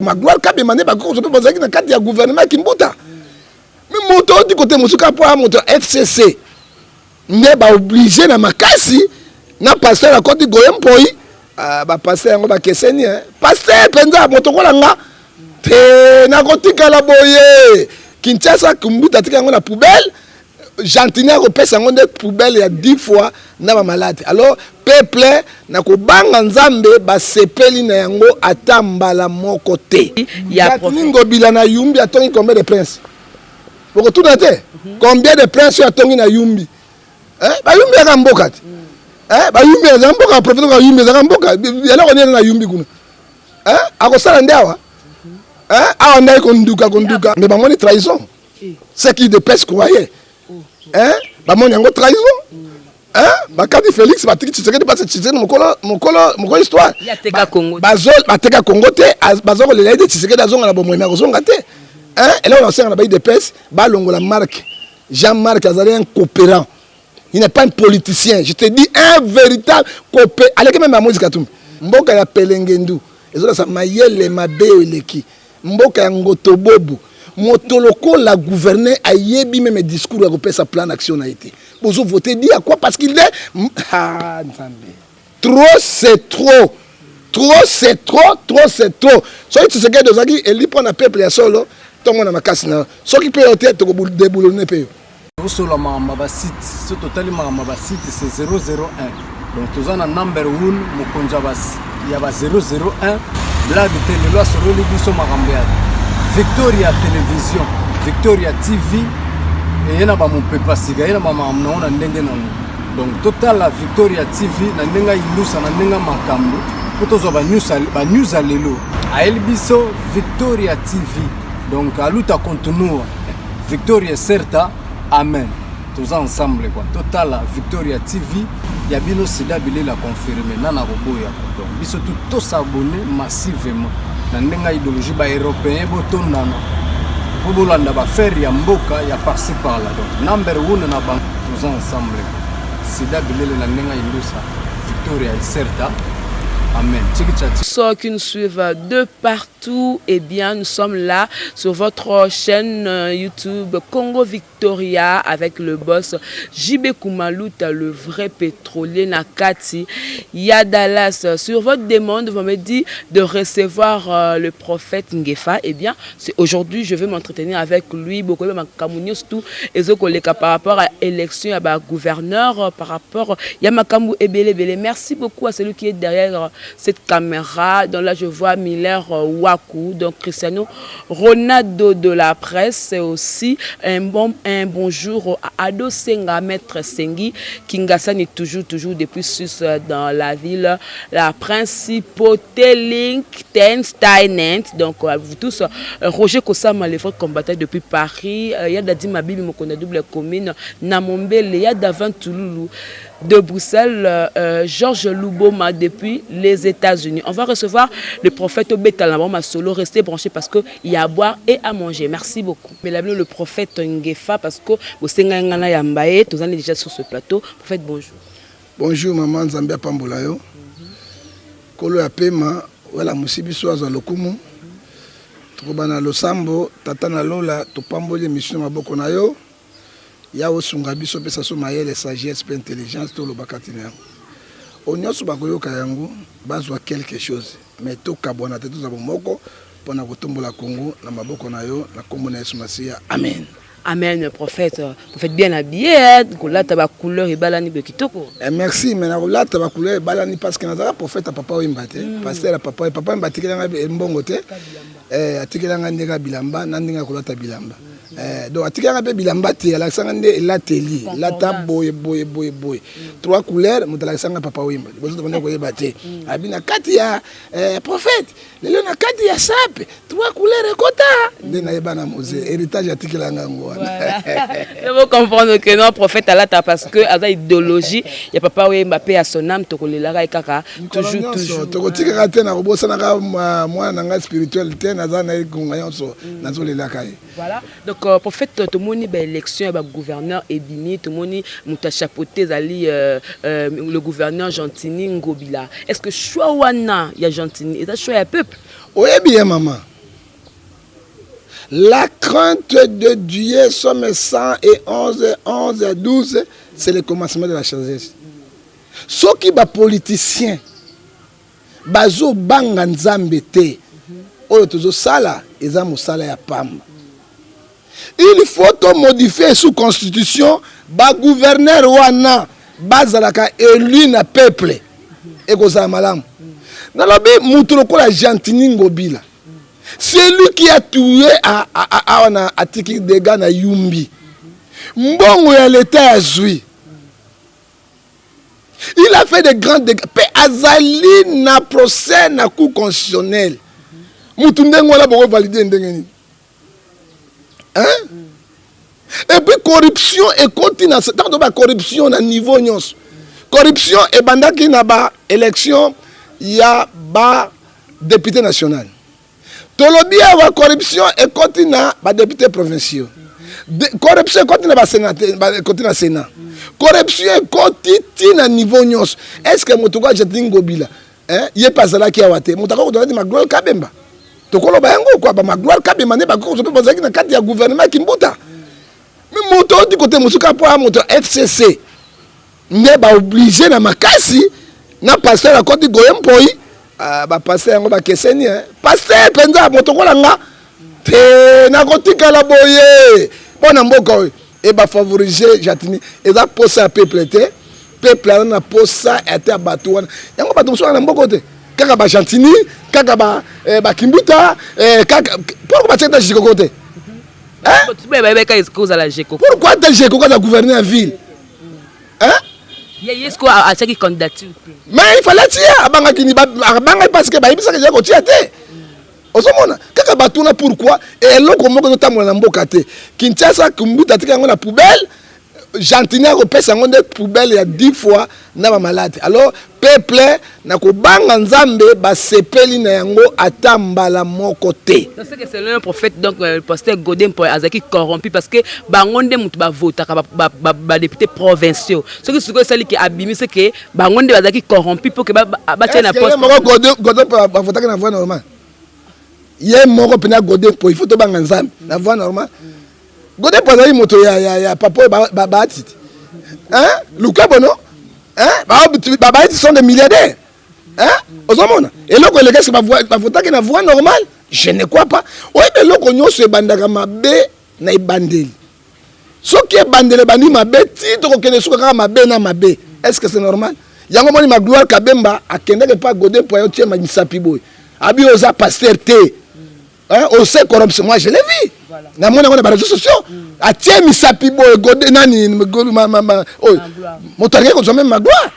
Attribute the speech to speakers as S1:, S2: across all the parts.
S1: Magloire Kabema nde bakokoso mpe bazalaki na kati ya gouvernement ya Kimbuta. Mais moto oti kote mosusu kaka mpo moto ya FCC nde baoblige na makasi na pasteur akoti goye mpoi. Ah, bapasteur yango bakeseni eh. Pasteur mpenza moto kola nga te nakotikala boye. Kinshasa Kimbuta atika yango na poubelle, Gentini akopesa yango nde poubelle ya 10 fois na ba malade. Alors peuple na kobanga Nzambe basepeli na yango ata mbala moko te.
S2: Ya
S1: Gentini Ngobila na Yumbi atongi combien de prince? Bokotuna te? Combien de prince oyo atongi na Yumbi? Eh, bayumbi yaka mboka te. Eh, bayumbi eza mboka, prophète ka Yumbi ezaka mboka. Eloko nini na Yumbi kuna? Eh, akosala nde awa? Eh, awa nde konduka konduka. Mais bamoni trahison. Ce qui de croyait. Hein? Bamoni yango trahison. Hein? Bakati Félix batiki Tshisekedi parce que Tshisekedi mokolo mokolo mokolo histoire.
S2: Ateka Congo.
S1: Bazo bateka Congo te, bazo kolela ete Tshisekedi azonga na bomoi mais akozonga te. Hein? Eloko nasenga na ba UDPS balongola Marc. Jean-Marc azali un coopérant. Il n'est pas un politicien. Je te dis un véritable coopérant. Aleki même à Moïse Katumbi. Mboka ya Pelengendu. Ezolasa mayele mabe eleki. Mboka ya ngotobobo. Moto lokola gouverneur ayebi meme discours ya kopesa plan d'action na ye te. Bozo voter dit à quoi? Parce qu'il est ah Nzambe. Trop c'est trop. Trop c'est trop, trop c'est trop. Soki Tshisekedi ozalaki eli mpo na peuple ya solo, tomona makasi na yo. Soki mpe yo te, tokodeboulonner mpe yo.
S3: Tosola makambo ya basite, so totali makambo ya basite c'est 001, donc toza na number 1 mokonzi ya ba 001 blague te. Lelo asololi biso makambo ya Victoria Television, Victoria TV eye na bamopepa sika, eye na bamakambo nango na ndenge nango. Donc totala Victoria TV na ndenge ayindusa na ndenge makambo mpo tozwa banews ya lelo. Ayeli biso Victoria TV, donc aluta continua Victoria Certa, amen. Toza ensemble quoi. Totala Victoria TV ya bino sida bilela confirmé nana koboya quoi. Donc biso tout tosabonner massivement na ndenge idéologie ba européen botondana po bolanda ba faire ya mboka ya par-ci par-là. Donc number 1 na bango toza ensemble quoi. Sida bilele na ndenge indusa Victoria Certa, amen. Tchiki tchati.
S2: Ceux qui nous suivent de partout, eh bien, nous sommes là sur votre chaîne YouTube Congo Victoria avec le boss JB Kumaluta, le vrai pétrolier Nakati ya Dallas. Sur votre demande, vous m'avez dit de recevoir le prophète Ngefa. Eh bien, c'est aujourd'hui, je vais m'entretenir avec lui. Beaucoup de surtout et par rapport à l'élection ya ba gouverneur, par rapport ya makambo ebele ebele. Merci beaucoup à celui qui est derrière cette caméra. Donc là, je vois Miller Waku, donc Cristiano Ronaldo de la presse. C'est aussi un bonjour à Ado Senga, Maître Sengi, Kingasani, toujours, toujours depuis Suisse dans la ville, la principauté Liechtenstein. Donc à vous tous, Roger Kosama, le frère combattant depuis Paris, Yada Dima Bibi Mokona double commune, Namombele, Yada Touloulou de Bruxelles, Georges Luboma depuis les États-Unis. On va recevoir le prophète Obeta Solo. Restez branchés parce qu'il y a à boire et à manger. Merci beaucoup. Mais là, le prophète Ngefa, parce que vous Yambaye, tous en déjà sur ce plateau. Prophète, bonjour.
S1: Bonjour, maman Nzambe apambola yo. Kolo ya pema, wala musibi so azwa lokumu. Tokobana losambo, tata na lola, topamboli émission maboko na yo. Ya osunga biso, pesa so mayele, sagesse pe intelligence, toloba kati na yango. Oyo nyonso bakoyoka yango, bazwa quelque chose. Mais tokabwana te, tozwa bomoko mpona kotombola Congo na maboko na yo, na kombo na Yesu Masiya. Amen.
S2: Amen, prophète. Prophète bien habillé, kolata ba couleur ebalani be kitoko.
S1: Eh, merci, mais na kolata ba couleur ebalani parce que nazaka prophète ya papa Wemba te. Pasteur ya papa, papa Wemba atikelanga mbongo te. Eh, atikelanga ndenge bilamba, na ndenge kolata bilamba. Eh, donc atikelanga mpe bilamba te, alakisanga nde elateli, lata boye boye boye boye. Trois couleurs, moto alakisanga papa Wemba. Liboso tobanda koyeba te. Abi na kati ya prophète, lelo na kati ya sape, trois couleurs ekota. Nde nayeba na Mose, héritage atikelanga yango wana.
S2: Vous comprendre que non, prophète alata parce que aza idéologie ya papa Wemba pe ya son âme, tokolelaka ye kaka toujours toujours.
S1: Tokotikaka te na kobosanaka mwana na ngai spirituel te, naza na ye konga nyonso, nazolelaka ye.
S2: Voilà. Donc prophète, tomoni ba élection ya ba gouverneur ebimi, tomoni moto chapeauté ezali le gouverneur Gentini Ngobila. Est-ce que choix wana ya Gentini eza choix ya peuple?
S1: Oyebi ye mama, la crainte de Dieu, Psaume 111, 11 à 12, c'est le commencement de la sagesse. Soki ba politiciens bazo banga Nzambe te, oyo tozo sala eza mosala ya pamba. Il faut to modifier sous constitution ba gouverneur wana bazalaka élu na peuple, ekozala malamu. Nalobi mutu lokola Gentiny Ngobila, c'est lui qui a tué awa na atiki dégâts na Yumbi, mbongo ya l'État azwi. Il a fait de grands dégâts pe azali na procès na cour constitutionnelle. Mutu ndenge wana boko valider ndenge nini? Hein? Et puis corruption ekoti na tango ba corruption na niveau nyonso. Corruption ebandaki na ba élection ya ba député national. Tolobi awa corruption ekoti na ba député provinciaux. Corruption ekoti na ba sénateur, ekoti na Sénat. Corruption ekoti ti na niveau nyonso. Est-ce que moto kwa Gentiny Ngobila, hein, ye pe azalaki awa te? Moto akoki kozala Magloire Kabemba. Tokoloba yango kwa ba Magloire Kabemba nde bakoki kozala pe bazalaki na kati ya gouvernement ya Kimbuta. Mais moto oti kote mosusu kaka po aya moto ya FCC nde ba obligé na makasi na pasteur akoti Goye Mpoyi. Ah, ba pasteur yango bakeseni, hein. Pasteur penza moto kola nga te nakotikala boye mpo na mboka oyo e ba favoriser Gentiny. Eza posa ya peuple te, peuple aza na posa ata ya bato wana. Yango bato mosusu na mboka te, kaka ba Gentiny, kaka ba ba Kimbuta, kaka pourquoi ba tiaka Jikoko te?
S2: Hein?
S1: Pourquoi te Jikoko aza gouverneur ya ville? Hein?
S2: Ye ye siko atiaki candidature te.
S1: Mais il fallait atia, abangaki ni abangaki parce que bayebisaki ya kotia te. Ozomona kaka batuna pourquoi eloko moko ezotambola na mboka te. Kinshasa Kimbuta atika yango na poubelle, Gentiny akopesa yango nde poubelle ya 10 fois na ba malade. Alors peuple na kobanga Nzambe basepeli na yango ata mbala moko te.
S2: Donc c'est que selon un prophète, donc le pasteur Godé Mpoy azaki corrompu parce que bango nde mutu bavotaka ba députés provinciaux. Soki sikoyo esali ke abimi, c'est que bango nde bazalaki corrompu pour que batia na poste.
S1: Moko Godé Mpoy bavotaki na voie normale. Ye moko mpenza Godé Mpoy, il faut tobanga Nzambe na voie normale. Godé Mpoy azali moto ya papa oyo baatiti. Hein? Lukebo non? Hein? Ba baatiti sont des milliardaires. Hein? Ozomona? Eloko eleka est-ce que bavotaki na voie normale? Je ne crois pas. Oyebi eloko nyonso ebandaka mabe na ebandeli. Soki ebandeli ebandi mabe ti tokokende suka kaka mabe na mabe. Est-ce que c'est normal? Yango moni Magloire Kabemba akendaki pa Godé Mpoy otie misapi boye. Abi oza pasteur te. Hein, on sait corruption. Moi je l'ai vu.
S2: Voilà.
S1: Na mona na ba réseaux sociaux. Atie misapi boye Godé nani ma ma ma oh. Moto alingi kozwa même Magloire.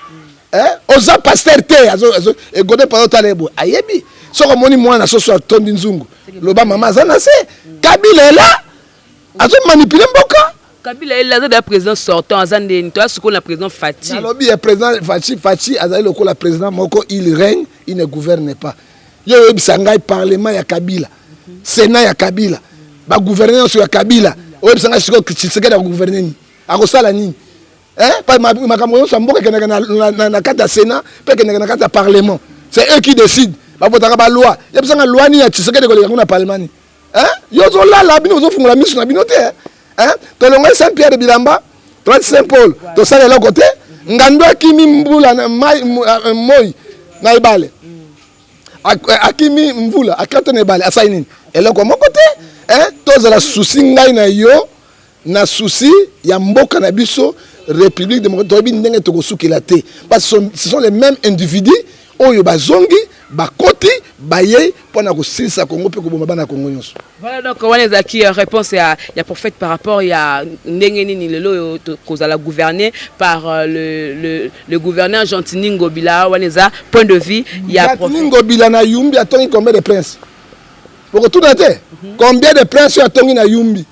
S1: Hein, oza pasteur te azo azo et Godé Mpoy otala boye. Ayebi. Soko moni mwana soso atondi nzungu. Loba mama aza na se. Kabila est là. Azo manipuler mboka.
S2: Kabila est là, aza président sortant, aza ndeni, to asiko na président Fatshi.
S1: Nalobi ya président Fatshi, Fatshi azali lokola président moko, il règne, il ne gouverne pas. Yo oyebisa ngai parlement ya Kabila, Sénat ya Kabila, ba gouverneur nyonso ya Kabila, oyebisa ngai sikoyo Tshisekedi akogouverner nini? Akosala nini? Hein? Pa makambo nyonso ya mboka ekendaka na kati ya Sénat, pe ekendaka na kati ya parlement. C'est eux qui décident. Bavotaka ba loi. Yebisa ngai loi nini ya Tshisekedi ekoleka kuna na parlement nini? Hein? Yo ozolala bino ozofungola miso na bino te. Hein? Tolongoli Saint Pierre de Bilamba, tolati Saint Paul, tosala eloko te. Ngando akimi mbula na mai moi na ebale. Akimi mvula, akata na ebale, asali nini? Eloko moko te. Hein? Tozala souci ngai na yo na souci ya mboka na biso République démocratique, toyebi ndenge tokosukela te. Parce que ce sont les mêmes individus oyo bazongi bakoti baye mpona kosilisa Congo mpe koboma bana Congo nyonso.
S2: Voilà, donc wana ezalaki réponse ya prophète par rapport ya ndenge nini lelo oyo kozala gouverné par le gouverneur Gentiny Ngobila. Wana eza point de vue ya
S1: Gentiny Ngobila na Yumbi atongi combien de princes? Bokotuna te combien de princes oyo atongi na Yumbi?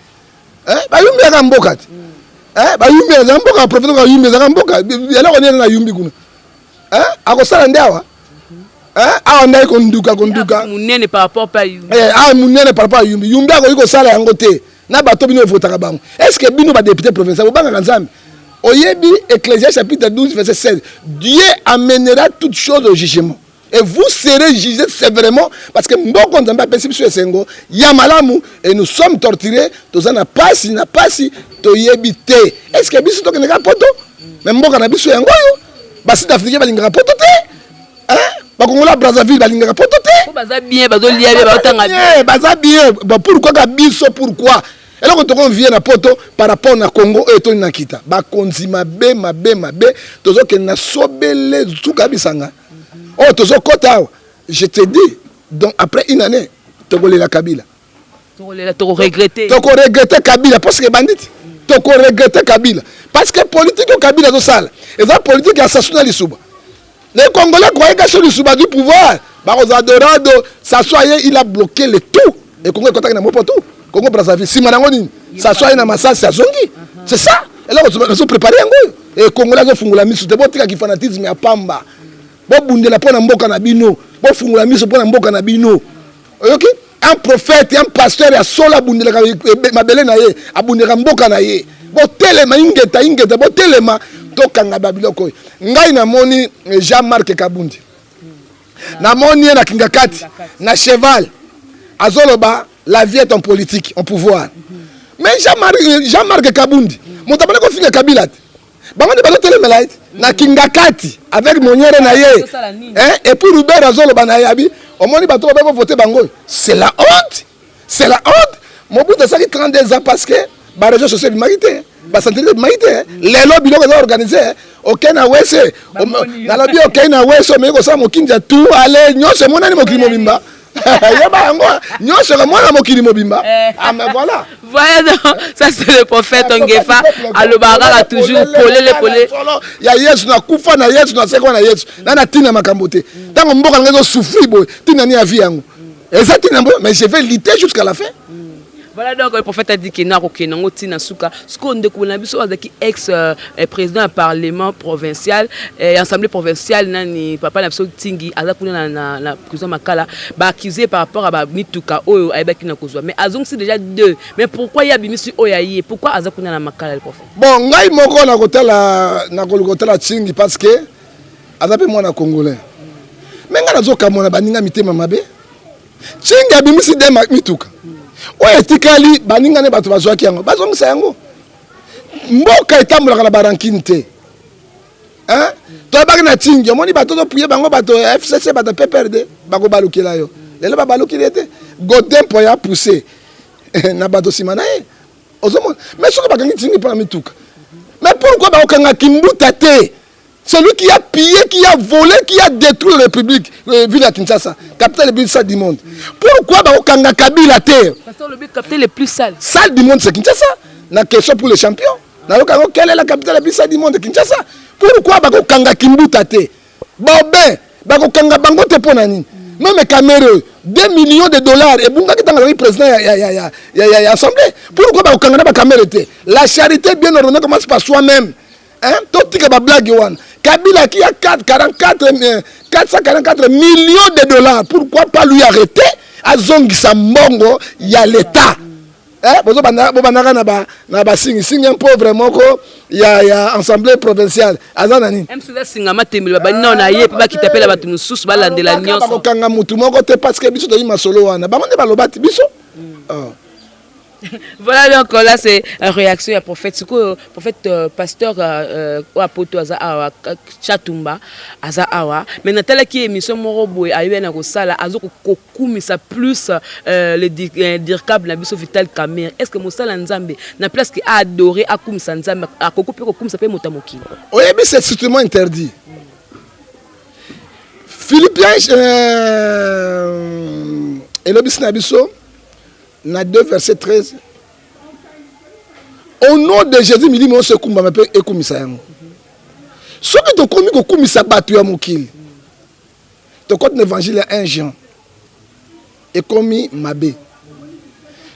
S1: Hein? Ba Yumbi aka mboka te. Hein? Ba Yumbi eza mboka, prophète ka Yumbi eza mboka. Eloko nini na Yumbi kuna? Hein? Akosala nde awa? Hein? Awa ndai konduka konduka.
S2: Munene par rapport pa Yumbi.
S1: Eh, awa munene par rapport à Yumbi. Yumbi akoki kosala yango te. Na bato bino evotaka bango. Est-ce que bino ba député provincial bobangaka Nzambe? Oyebi Ecclésiaste chapitre 12 verset 16. Dieu amènera toutes choses au jugement. Et vous serez jugés sévèrement parce que mboko Nzambe apesi biso esengo ya malamu et nous sommes torturés, toza na pasi na pasi, toyebi te. Est-ce que biso tokendeka poto? Mais mboka na biso yango oyo, ba Sud Africains balingaka poto te. Hein? Bakongola Brazzaville balingaka poto te.
S2: Baza bien, bazolia bien, bazotanga
S1: bien. Baza bien. Bon, pourquoi ka biso, pourquoi? Eloko tokonvie na poto par rapport na Congo oyo etoni na kita. Bakonzi mabe mabe mabe, tozokende na sobele zuka bisanga. Oyo tozokota awa, je te dis, donc après une année, tokolela Kabila.
S2: Tokolela, tokoregrete.
S1: Tokoregrete Kabila parce que banditi. Tokoregrete Kabila parce que politique oyo Kabila azosala eza politique ya Sassou na Lisuba. Les Congolais croyaient que sur Lisuba du pouvoir, bakozala dorado, Sassou aye, il a bloqué le tout. Et Congo ekotaki na mopo tout. Congo Brazzaville, nsima nango nini? Sassou aye na masasi azongi. C'est ça. Eloko nazo préparer yango oyo. Et Congolais azofungola miso te, botikaki fanatisme ya pamba. Bobundela mpo na mboka na bino, bofungola miso mpo na mboka na bino. Oyoki? Un prophète, un pasteur ya solo abundelaka mabele na ye, abundelaka mboka na ye. Botelema, ingeta ingeta, botelema, tokanga babiloko oyo. Ngai namoni Jean-Marc Kabundi, namoni ye na Kingakati na cheval, azoloba la vie est en politique, en pouvoir. Mais Jean-Marc Kabundi, moto abandi kofinga Kabila te, bango nde bazotelemela ye na Kingakati avec moniere na ye. Et puis Robert azoloba na ye, abi omoni bato babe bovote bango. C'est la honte, c'est la honte. Mobutu asalaki 32 ans parce que baréseaux sociaux ebimaki te, basantelite ebimaki te. Lelo biloko eza organisé. Okei na wese, nalobi okei na wese, omeki kosala mokindi ya tout ale nyonso emonani mokili mobimba. Yeba yango nyonso ekomona mokili mobimba. Ah, mais voilà.
S2: Voilà, donc ça c'est le prophète Ngefa alobaka toujours polele polele.
S1: Ya Yesu nakufa na Yesu, nasekwa na Yesu, na ntina makambo te. Ntango mboka nanga ezosouffrir boye, ntina ni ya vie yango eza ntina, mais je vais lutter jusqu'à la fin.
S2: Voilà, donc le prophète a dit que nakokende yango ntina suka. Sikoyo ndeko na biso azalaki ex président ya parlement provincial, assemblée provinciale, nani, papa na biso Ntingi, aza kuna na prison Makala. Baaccuse par rapport à bamituka oyo ayebaki na kozwa, mais azongisi déjà deux. Mais pourquoi ye abimisi oyo aye? Pourquoi aza kuna na Makala, le prophète?
S1: Bon, ngai moko nakotala, nakoluka kotala Ntingi parce que aza mpe mwana congolais. Mais ngai nazokamona baninga mitema mabe. Ntingi abimisi de mituka oyo etikali, baninga nde bato bazwaki yango, bazongisa yango. Mboka etambolaka na barancune te. Toyebaki na Ntingi, omoni bato topuye bango, bato ya FCC, bato ya PPRD bakobalukela yo. Lelo babalukeli ye te. Godin mpo ya pousse na bato nsima na ye, ozomona. Mais soki bakangi Ntingi mpo na mituka, mais pourquoi bakokanga Kimbuta te, celui qui a pillé, qui a volé, qui a détruit la République, ville à Kinshasa, capitale le plus sale du monde? Pourquoi bakokanga Kabila te?
S2: Parce que le capitale le plus sale.
S1: Sale du monde, c'est Kinshasa. La question pour les champions. Quelle est la capitale la plus sale du monde? Kinshasa. Pourquoi bakokanga Kimbuta te? Baobin, bakokanga bango te mpo na nini? Même Kamerhe, 2 millions de dollars ebungaki ntango azalaki président ya assemblée. Pourquoi bakokanga na baKamerhe te? La charité bien ordonnée commence par soi-même. Hein? Totika bablague wana. Kabila qui a 4, 44, 444 millions de dollars, pourquoi pas lui arrêter, azongisa mbongo ya l'État? Eh, bobandaka na basingisingi, un pauvre moko ya assemblée provinciale aza na nini?
S2: Singa matembele, babandi nao na ye mpe bakita mpe na bato mosusu balandela nyonso.
S1: Bakokanga mutu moko te parce que biso toyi masolo wana, bango nde baloba ti biso, oh.
S2: Voilà, donc là c'est une réaction ya prophète. Sikoyo prophète, pasteur oyo apoto aza awa, Chatumba aza awa, mais natalaki émission moko boye ayebi na kosala, aza kokumisa plus le dircab na biso Vital Kamerhe. Est ce que mosala Nzambe, na place ke aadore, akumisa Nzambe, akoki mpe kokumisa mpe moto ya mokili?
S1: Oyebi, c'est strictement interdit. Philippiens elobisi na biso na 2 verset 13: au nom de Jésus, milimo nyonso ekumbama mpe ekumisa yango. Soki tokomi kokumisa bato ya mokili, tokoti na évangile ya 1 Jean, ekomi mabe.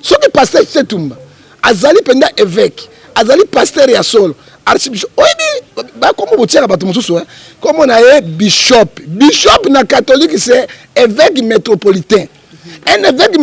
S1: Soki pasteur Tetumba azali mpenza évêque, azali pasteur ya solo, archbishop, oyebi bakombo botiaka bato mosusu, kombo na ye bishop. Bishop na catholique, c'est évêque métropolitain. Un évêque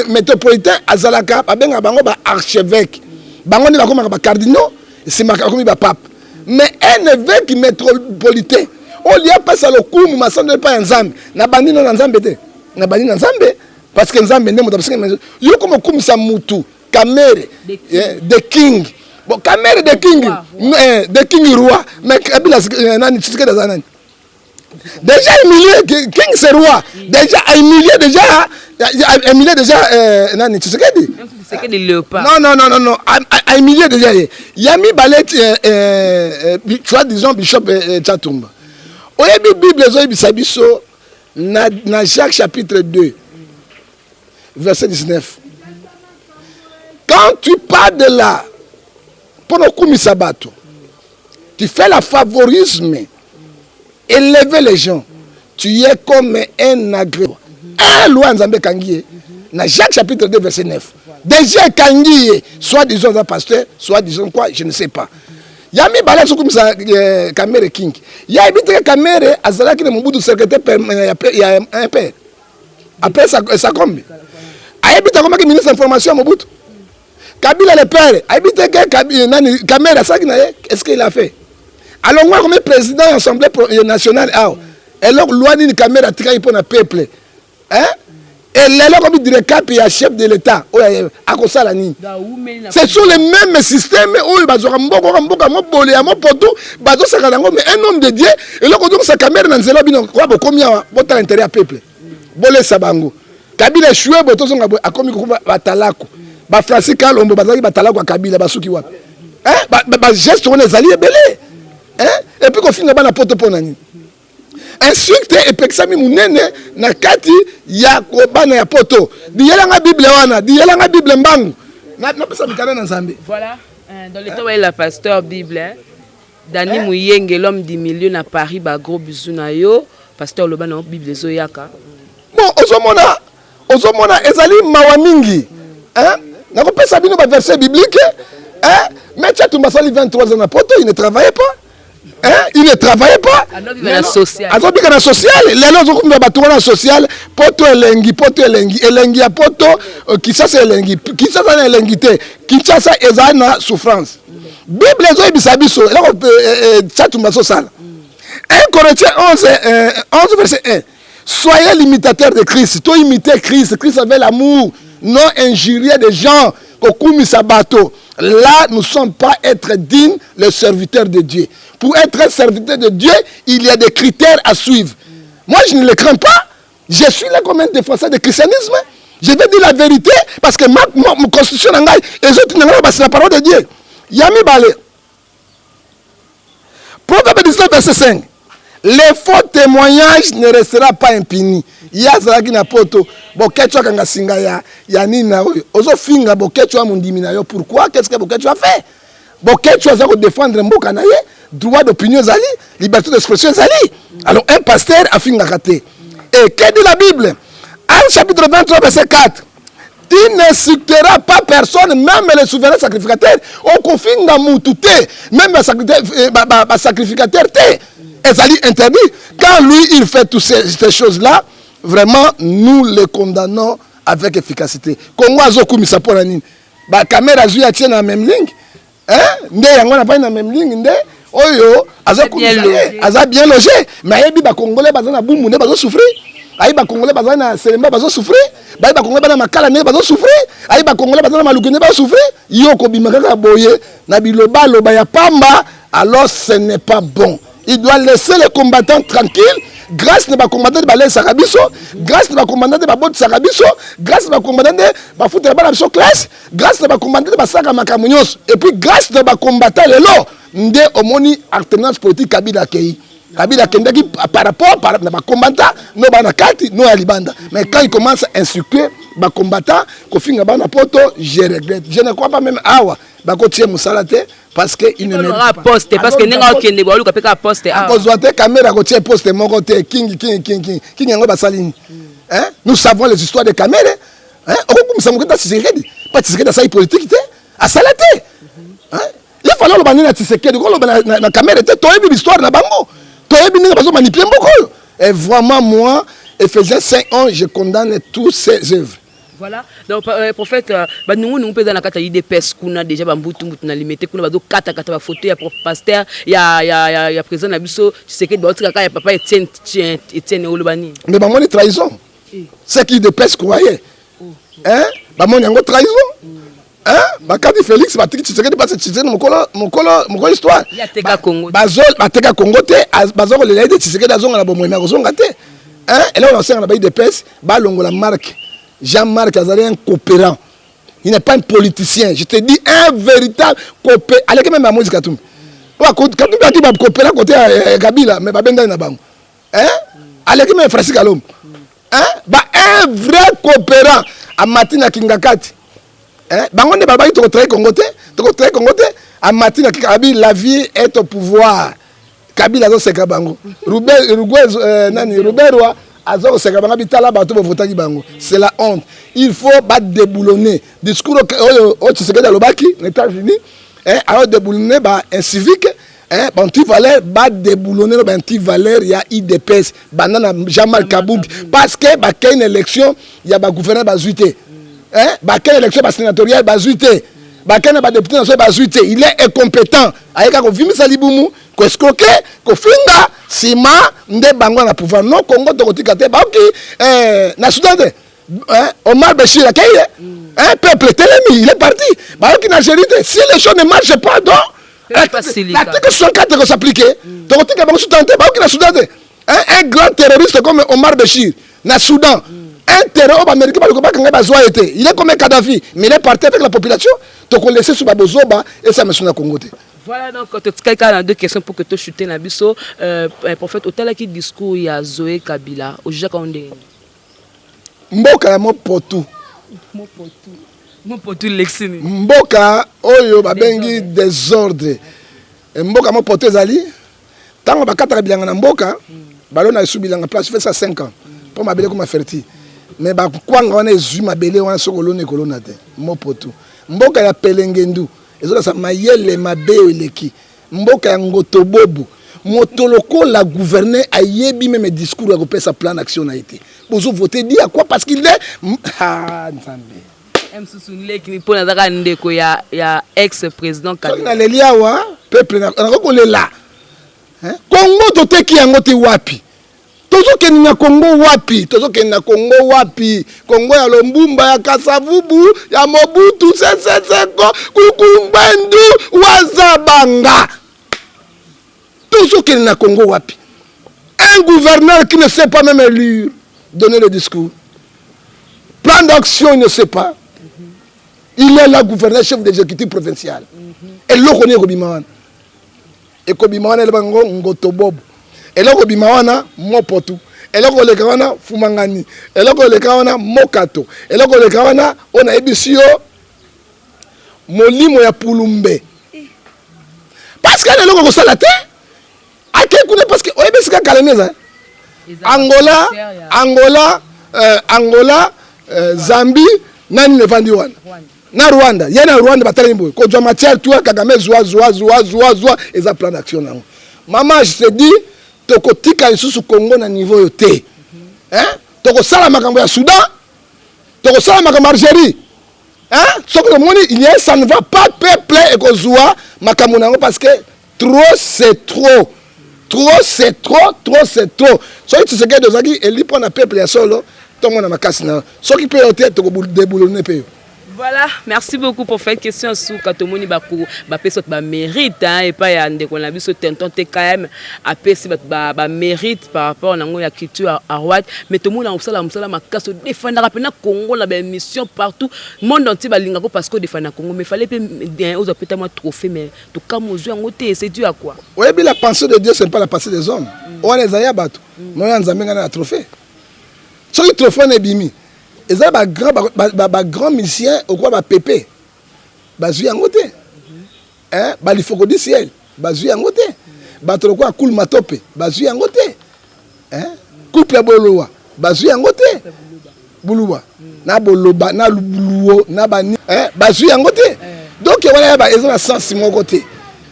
S1: métropolitain azalaka, babengaka bango ba archevêque, bango nde bakomaka bacardinaux, nsima bakomi bapape. Mais un évêque métropolitain Olie apesa lokumu masando epai ya Nzambe. Na bandi no na Nzambe te, na bandi na Nzambe parce que Nzambe nde moto apesaki yo koma okumisa mutu Kamere the king. Bon, Kamere the king, the king roi, mais Kabila nani? Tshisekedi aza nani? Déjà humilié, king c'est roi, déjà humilié, déjà humilié déjà nani? Tshisekedi.
S2: Tshisekedi léopard.
S1: Non, non, non, non, non, a humilié déjà ye. Ya mibale, tu vois, disons bishop Tshatumba, oyebi Bible ezoyebisa biso na Jacques chapitre 2 verset 19: quand tu pars de là mpona okumisa bato, tu fais la favorisme, élever les gens, tu es comme un agresseur. Un loi Nzambe ekangi ye na Jacques chapitre 2 verset 9. Déjà ekangi ye, soit disons aza pasteur, soit disons quoi, je ne sais pas. Ya mibale, azokumisa Kamere king. Ya yebi teke Kamere azalaki na Mobutu secrétaire ya un père après Sakombi. Ayebi te akomaki ministre information ya Mobutu. Kabila le père ayebi te ke nani Kamere asalaki na ye. Est ce qu'il a fait? Alongwa, akomi président ya Assemblée nationale awa. Eloko loi nini Kamere atikaki mpo na peuple, hein? Elelo akomi dircab ya chef de l'État oyo akosala nini? C'est sur le même système oyo bazwaka mboka, mboka mobole ya mopoto, bazosaka yango. Mais un homme de Dieu, eloko ozongisa Kamere na nzela, bino kwa bokomi awa, botala intérêt ya peuple, bolesa bango. Kabila échoué boye, tozonga boye, akomi kokoma batalako. Bafrancis Kalombo bazalaki batalako ya Kabila, basuki wapi? Bageste wana ezali ebele. Et puis kofinga bana poto mpo na nini? Insulte epekisami monene na kati ya bana ya poto. Diyelanga Bible wana, diyelanga Bible mbangu, napesa mikanda na Nzambe.
S2: Voilà, dans le temps la pasteur Bible, hein? Dani Muyenge, l'homme du milieu na Paris, ba gros bisous na yo. Pasteur loba na Bible ezoyaka.
S1: Bon, ozomona ezali mawa mingi, hein? Nakopesa bino baverset biblique, hein? Mais Tshatumba asali 23 ans na poto, il ne travaillait pas, hein? Il ne travaillait pas, azobika na social. Lelo ozokumba bato wana social. Poto elengi, poto elengi, elengi ya poto. Kinshasa elengi, Kinshasa na elengi te. Kinshasa ezali na souffrance. Bible ezoyebisa biso eloko Tshatumba azosala. 1 Corinthiens 11, 11 verset 1: soyez l'imitateur de Christ. To imiter Christ. Christ avait l'amour, non injurier des gens, kokumisa bato. Là, nous ne sommes pas être dignes, les serviteurs de Dieu. Pour être un serviteur de Dieu, il y a des critères à suivre. Moi, je ne le crains pas. Je suis là comme un défenseur du christianisme. Je vais dire la vérité parce que ma constitution na ngai ezotinda ngai, c'est la parole de Dieu. Ya mibale, Proverbe 19 verset 5: les faux témoignages ne restera pas impuni. Ye azalaki na poto. Boketshu akanga singa ya nini na oyo ozofinga Boketshu ya mondimi na yo. Pourquoi? Qu'est ce que Boketshu a fait? Boketshu aza kodéfendre mboka na ye. Droit d'opinion ezali, liberté d'expression ezali. Alors un pasteur afingaka te. Et que dit la Bible? Acte chapitre 23 verset 4: tu n'insulteras pas personne, même le souverain sacrificateur. Okofinga mutu te, même basacrificateur te, ezali interdit. Quand lui, il fait toutes ces choses là, vraiment, nous les condamnons avec efficacité. Congo azokumisa mpo na nini? Bakamera azwi, atie na même ligne nde yango navandi na même ligne nde oyo azokumisa ye. Aza bien logé, mais ayebi Bacongolais baza na Bumbu nde bazosouffrir, ayebi Bacongolais baza na Selemba bazosouffrir, bayebi Bacongolais baza na Makala ndenge bazosouffrir, ayebi Bacongolais baza na Maluku ndenge bazosouffrir. Yo kobima kaka boye na bilobaloba ya pamba, alors ce n'est pas bon. Il doit laisser les combattants tranquilles. Grâce na bacombattant nde balesaka biso, grâce na bacombattant nde babotisaka biso, grâce na bacombattant nde bafutela bana biso classe, grâce na bacombattant nde basalaka makambo nyonso. Et puis grâce na bacombattant, lelo nde omoni alternance politique. Kabila akei, Kabila akendaki par rapport na bacombattant no bana kati no ya libanda. Mais quand il commence à insulter bacombattant, kofinga bana poto, je regrette. Je ne crois pas même awa bakotie mosala te parce que il ne
S2: mérite pas poste, parce que ndenge akende baluka mpe kaka poste.
S1: Akozwa te. Kamere akotie poste moko te. King, king, king, king, king, yango basali nini? Nous savons les histoires de Kamere. Okokumisa moke ta Tshisekedi pa. Tshisekedi asali politique te, asala te. Il fallait oloba nini na Tshisekedi, koloba na Kamere te. Toyebi l'histoire na bango, toyebi ndenge bazomanipuler mboka oyo. Et vraiment, moi, Ephésiens 5 11, je condamne tous ces œuvres.
S2: Voilà. Donc, prophète, banungu nungu mpe eza na kati ya UDPS kuna déjà, bambutu mbutu na Limete kuna, bazokatakata bafoto ya pasteur ya président na biso Tshisekedi, baotika kaka ya papa Etienne. Etienne, oloba nini?
S1: Mais bamoni trahison, ce qui UDPS croyait, hein, bamoni yango trahison, hein. Bakati Félix, batiki Tshisekedi, parce Tshisekedi mokolo mokolo mokolo histoire.
S2: Ye ateka Congo.
S1: Bateka Congo te. Baza kolela ete Tshisekedi azonga na bomoi, me akozonga te, hein. Eloko na kosenga na ba UDPS, balongola Marc. Jean-Marc azali un coopérant, il n'est pas un politicien. Je te dis, un véritable coopérant, aleki même ya Moïse Katumbi. Katumbi ati bacoopérant côté ya Kabila, mais babendani na bango, hein. Aleki même Francis Kalombo, hein. Ba un vrai coopérant amati na Kingakati, hein. Bango nde balobaki tokotrahir Congo te, tokotrahir Congo te. Amati na abi la vie est au pouvoir. Kabila azoseka bango, nani, Ruberwa aza koseka bango, bitala bato bovotaki bango. C'est la honte. Il faut badéboulonner discours oyo oyo Tshisekedi alobaki na États-Unis, ayo déboulonner ba incivique, ba antivaleur, badéboulonner ba antivaleur ya UDPS, banda na Jean-Marc Kabund, parce que bakei na élection ya bagouverneur, bazwi te, bakei na élection basénatoriale, bazwi te, bakei na badéputé national, bazwi te. Il est incompétent. Ayeka kovimisa libumu, koescroquer, kofinga, nsima nde bango na pouvoir. Non, Congo tokotika te. Baoki na Soudan te, Omar Bechir akei ye, peuple telemi, il est parti. Baoki na Algérie te. Si les choses ne marchent pas, donc l'article 64 ekos'appliquer. Tokotika bango Soudan te. Baoki na Soudan te, un grand terroriste comme Omar Bechir na Soudan, un terrain oyo baaméricain baluka bakanga, bazwa ye te. Il est comme Kadhafi, mais il est parti avec la population. Tokolese so babozoba esama so na Congo te.
S2: Voilà, donc totikali kaka na deux questions pour que tochute na biso. Prophète, otalaki discours ya Zoé Kabila, ojujaka o ndenge?
S1: Mboka ya mopotu.
S2: Mopotu lexini.
S1: Mboka oyo babengi désordre, mboka mopotu ezali ntango bakataka bilanga na mboka, balona esu bilanga place fait ça 5 ans mpo mabele koma fertile, mais bakwanga wana ezwi mabele wana, soki oloni ekolona te. Mopotu, mboka ya pelengendu, ezolasa mayele mabe oyo eleki. Mboka ya ngotobobu. Moto lokola gouverneur ayebi même discours ya kopesa plan d'action na ye te. Bozovote di ya quoi? Parce qu'il est, ah, Nzambe.
S2: Mosusu leki mpo nazaka ndeko ya ex président.
S1: Soki naleli awa, peuple nakoki kolela. Kongo toteki yango te. Wapi tozokende na Kongo? Wapi tozokende na Kongo? Wapi Kongo ya Lumumba, ya Kasavubu, ya Mobutu Sese Seko Kuku Ngbendu Wazabanga? Tozokende na Kongo wapi? Un gouverneur qui ne sait pas même lire, donner le discours, plan d'action, il ne sait pas. Il est là, gouverneur, chef d'exécutif provincial. Eloko nini ekobima wana? Ekobima wana eloko yango ngotobobo. Eloko ebima wana mopotu. Eloko oleka wana fumangani. Eloko oleka wana mokato. Eloko oleka wana oyo nayebisi yo, molimo ya pulumbe, parce que ana eloko kosala te. Ake kuna parce que oyebi esika Kalemi eza. Angola, Angola, Angola, Zambie, nani evandi wana na Rwanda. Ye na Rwanda batalaki boye kozwa matière toi Kagame, zwa, zwa, zwa, zwa, zwa. Eza plan d'action nango. Mama, je te dis, tokotika lisusu Congo na niveau oyo te, hein? Tokosala makambo ya Soudan, tokosala makambo ya Algérie, hein? Soki tomoni il y a, ça ne va pas, peuple ekozwa makambo na yango, parce que trop c'est trop, trop c'est trop, trop c'est trop. Soki Tshisekedi ozalaki eli mpo na peuple ya solo, tomona makasi na yo. Soki mpe yo te, tokodéboulonner mpe yo.
S2: Voilà, merci beaucoup pour faire question suka. Tomoni bapesi bato bamérite, hein, epai ya ndeko na biso Tonton TKM, apesi bato bamérite par rapport nango ya culture award. Mais tomoni kosala mosala makasi, odefendaka mpena Congo na baémission partout, monde entier balingako parce que odefenda Congo. Mais fallait mpe ozwa peta mwa trophée, mais tokama ozwi yango te. C'est dû à quoi?
S1: Oyebi, la pensée de Dieu, ce n'est pas la pensée des hommes. Wana ezali ya bato mais oyo ya Nzambe. Ngai na trophée, soki trophée wana ebimi, eza bagrand bagrand musicien okoa bapepe bazwi yango te, balifoko du ciel bazwi yango te, bato lokola Kul Matope bazwi yango te, couple ya Bolowa bazwi yango te, Buluba na Boloba na Luo na bani bazwi yango te. Donc wana eza na sens moko te.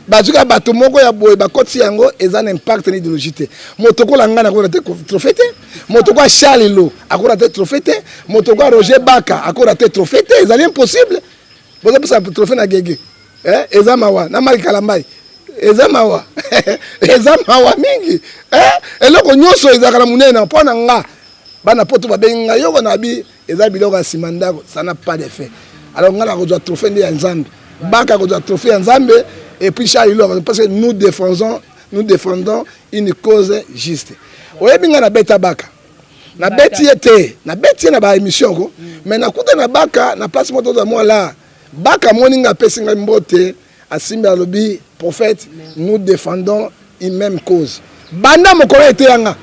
S1: Bazwi kaka bato moko ya boye, bakotisi yango, eza na impact na idéologie te. Moto kola ngai nakola te trophée te, moto kola Charles Lo akola te trophée te, moto kola Roger Baka akola te trophée te. Ezali impossible. Bozopesa trophée na gege, eh? Eza mawa na Mike Kalambai, eza mawa, eza mawa mingi, eh? Eloko nyonso ezalaka na monene. Mpo na nga, bana Poto babengi ngai yoko na bi, eza biloko ya nsima ndako, ça n'a pas d'effet. Alors ngai nakozwa trophée nde ya Nzambe, Baka kozwa trophée ya Nzambe et puis Charles Lo, parce que nous défendons une cause juste. Oyebi, ngai nabeta Baka, nabeti ye te, nabeti ye na baémission ko, mais nakuta na Baka na place moko, tozwa mwa la Baka, moni nga, apesi ngai mbote, asimbi, alobi: "Prophète, nous défendons une même cause." Banda mokolo eteyanga,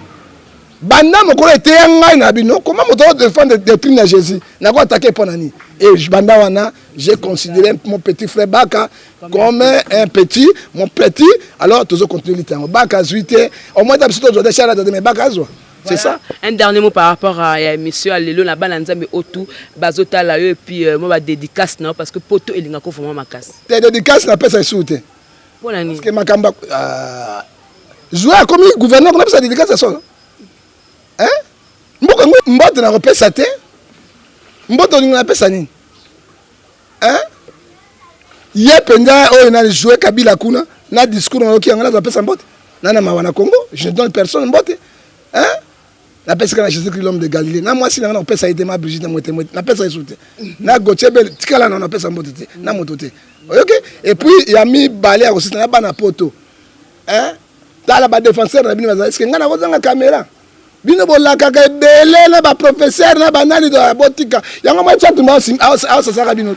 S1: banda mokolo eteya ngai na bino, comment moto défendre doctrine ya Jésus, nako attaquer mpo na nini? Et banda wana, j'ai considéré mon petit frère Baka comme un petit, mon petit. Alors tozo continuer lita yango. Baka azwi te, au moins ta biso tozwa te, Charles te, mais Baka azwa. C'est ça.
S2: Un dernier mot par rapport à ya émission ya lelo na bana Nzambe otu bazotala yo, et puis moi badédicace na yo, parce que Poto elingako vraiment makasi.
S1: Te, dédicace napesa esusu te.
S2: Mpo na nini?
S1: Parce que makambo joueur akomi gouverneur, konapesa dédicace ya solo, hein? Mboka yango, mbote nakopesa te. Mbote olingo napesa nini, hein? Ye mpenza oyo na joue Kabila kuna na discours, nayoki yango, nazapesa mbote na mawa na Congo. Je ne donne personne mbote, hein? Napesi kaka na Jésus Christ, l'homme de Galilée, na mwasi nanga. Nakopesa ye te, ma Brigitte na mwete mwete, napesa ye su te, na Gautier Bele, tikala na napesa mbote te na moto te, oyoki? Et puis ya mibale ya kosisa na bana Poto, hein? Tala badéfenseur na bino bazala, eske ngai nakozanga caméra? Bino bolakaka ebele na baprofesseur na banani, botika yango. Mwa Tiatumba aosasaka bino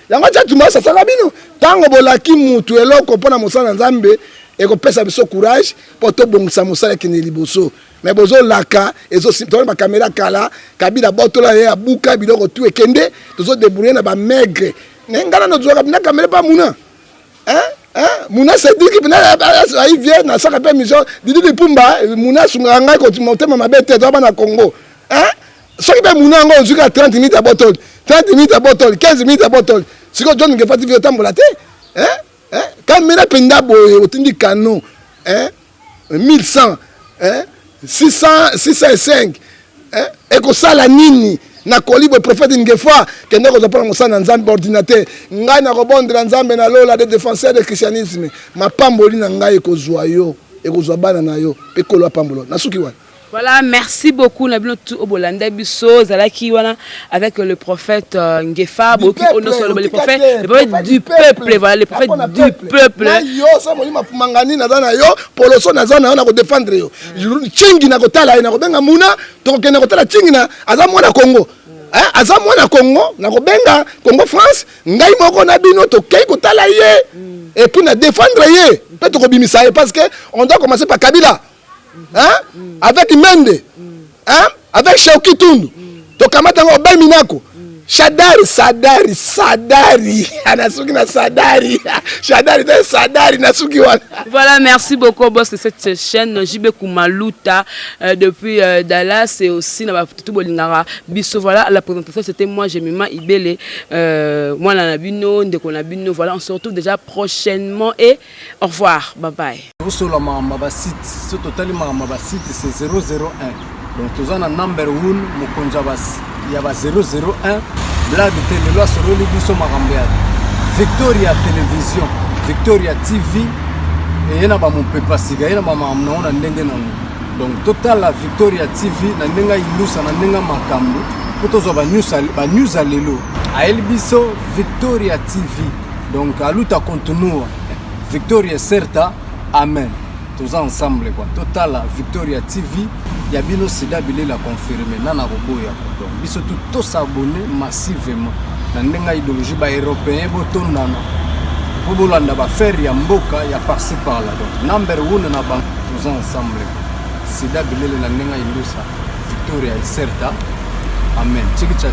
S1: yango, Tiatumba aosasaka bino. Ntango bolaki mutu eloko mpo na mosala na Nzambe, ekopesa biso courage mpo tobongisa mosala, ekende liboso. Me bozolaka, tozona bacaméra kala, Kabila botola ye, abuka biloko tu, ekende. Tozodébrouiller na bamaigre. Ngai nano tozwaka na caméra mpa muna, muna Cédrik mpena ayi vie, nasaka mpe mission Didi Lipumba. Muna asungaka ngai motema mabe te. Toza bana Congo. Soki mpe muna yango ozwi kaka 30 minutes ya botoli, 30 minutes ya botoli, 15 minutes ya botoli, sikoyo John Ngefa TV otambola te. Caméra mpenza boye, otindi Canon 1100, 600, 605, ekosala nini? Nakoli boye, prophète Ngefa, kende kozwa mpona mosala na Nzambe ordinateur. Ngai nakobondela Nzambe na lola de défenseur de christianisme, mapamboli na ngai ekozwa yo, ekozwa bana na yo, mpe kolo apambolo. Nasuki wana.
S2: Voilà, merci beaucoup Nabino tout obolanda biso zalaki wana avec le prophète Ngefa boki ono le prophète du peuple, voilà, le prophète du peuple.
S1: Na yo sa molima fumangani, naza na yo poloso, naza na yo na kodéfendre yo. Cingi na kotala ye, na kobenga muna, tokokende kotala Cingi na aza mwana Congo, aza mwana Congo. Nakobenga Congo France, ngai moko na bino tokei kotala ye et puis na défendre ye mpe tokobimisa ye, parce que on doit commencer par Kabila, hein? Avec Mende, hein? Avec Shauki Tundu, tokamata yango, obemi nako Shadari, Sadari, Sadari, nasuki na Sadari, Shadari te, Sadari, nasuki wana.
S2: Voilà, merci beaucoup, boss de cette chaîne, JB Kumaluta, depuis Dallas et aussi na tout bolingara biso. Voilà, la présentation, c'était moi, Jemima Ibele, moi na bino, ndeko na bino. Voilà, on se retrouve déjà prochainement et au revoir. Bye bye.
S3: Tosola makambo ya basite. So totali makambo ya basite, c'est 001. Donc toza na number 1, mokonzi ya ba 001, blague te. Lelo asololi biso makambo ya Victoria Télévision, Victoria TV, eye na bamopepa sika, ye na bamakambo nango na ndenge nango. Donc totala Victoria TV na ndenge ayindusa, na ndenge makambo, mpo tozwa banews ya lelo. Ayeli biso Victoria TV. Donc a luta continua, victoria certa, amen. Toza ensemble quoi. Totala Victoria TV ya bino, sida bilela confirme na koboya. Donc biso tu tos'abonner massivement na ndenge ya idéologie. Baeuropéen botondana mpo bolanda baaffaire ya mboka ya par-ci par-là. Donc number one na bango, toza ensemble. Sida bilele na ndenge ya indusa, victoria certa, amen. Chikicha.